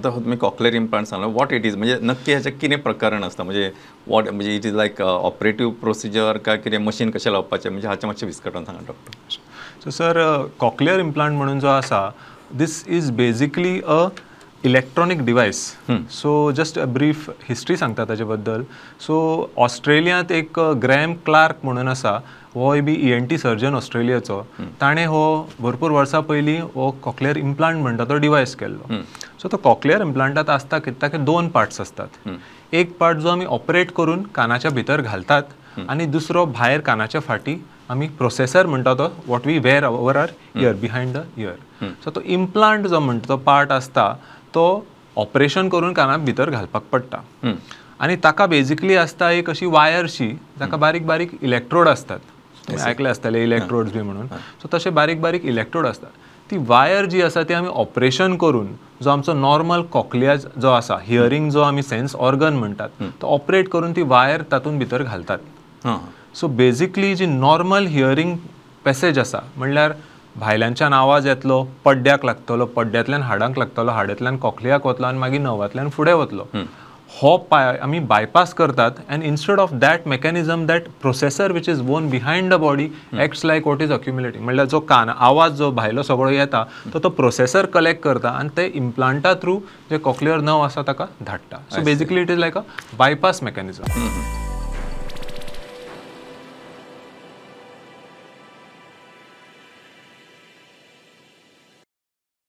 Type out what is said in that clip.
आता तुमी cochlear implant सांगलो, what it is, म्हणजे नक्की हेचें कितें प्रकरण आसता, म्हणजे what, म्हणजे it is like operative procedure काय कितें, मशीन कशें लावपाचें, म्हणजे हाचें मातशें विस्कटावन सांगा doctor. So sir, cochlear implant म्हणून जो आसा, this is basically a electronic device. So just a brief history सांगता ताजे बद्दल. सो ऑस्ट्रेलियांत एक ग्रॅम क्लार्क म्हणून आसा, होय बी ENT surgeon ऑस्ट्रेलियाचो. ताणें हो भरपूर वर्सां पयलीं हो कॉक्लियर इम्प्लांट म्हणटा तो डिवायस केल्लो. सो तो कॉक्लियर इम्प्लांटात आसता कितें, ताका दोन पार्ट्स आसतात. एक पार्ट जो आमी ऑपरेट करून कानाच्या भितर घालतात आनी दुसरो भायर कानाच्या फाटी आमी प्रोसेसर म्हणटा तो what we wear over our ear, behind the ear. So तो इम्प्लांट जो म्हणटा तो पार्ट आसता तो ऑपरेशन करून कानात भितर घालपाक पडटा आनी ताका बेजिकली आसता एक अशी वायरशी, ताका बारीक बारीक इलेक्ट्रोड आसतात. तुमी आयकले आसतले इलेक्ट्रोड्स बी म्हणून. सो तशे बारीक बारीक इलेक्ट्रोड आसतात. ती वायर जी आसा ती आमी ऑपरेशन करून जो आमचो नॉर्मल कॉक्लिया जो आसा, हियरींग जो आमी सेन्स ऑर्गन म्हणटात, तो ऑपरेट करून ती वायर तातूंत भितर घालतात. सो बेजिकली जी नॉर्मल हियरींग पॅसेज आसा, म्हणल्यार भायल्यानच्यान आवाज येतलो, पड्ड्याक लागतलो, पड्ड्यांतल्यान हाडांक लागतलो, हाडांतल्यान कॉक्लियाक वतलो आनी मागीर नवांतल्यान फुडें वतलो, हो पाय आमी बायपास करतात. And instead of that mechanism, that processor which is worn behind the body acts like what is accumulating, म्हणल्यार जो कान आवाज जो भायलो सगळो येता तो प्रोसेसर कलेक्ट करता आनी ते इम्प्लांटा थ्रू जे कॉक्लियर नव आसा ताका धाडटा. So basically it is like a bypass mechanism.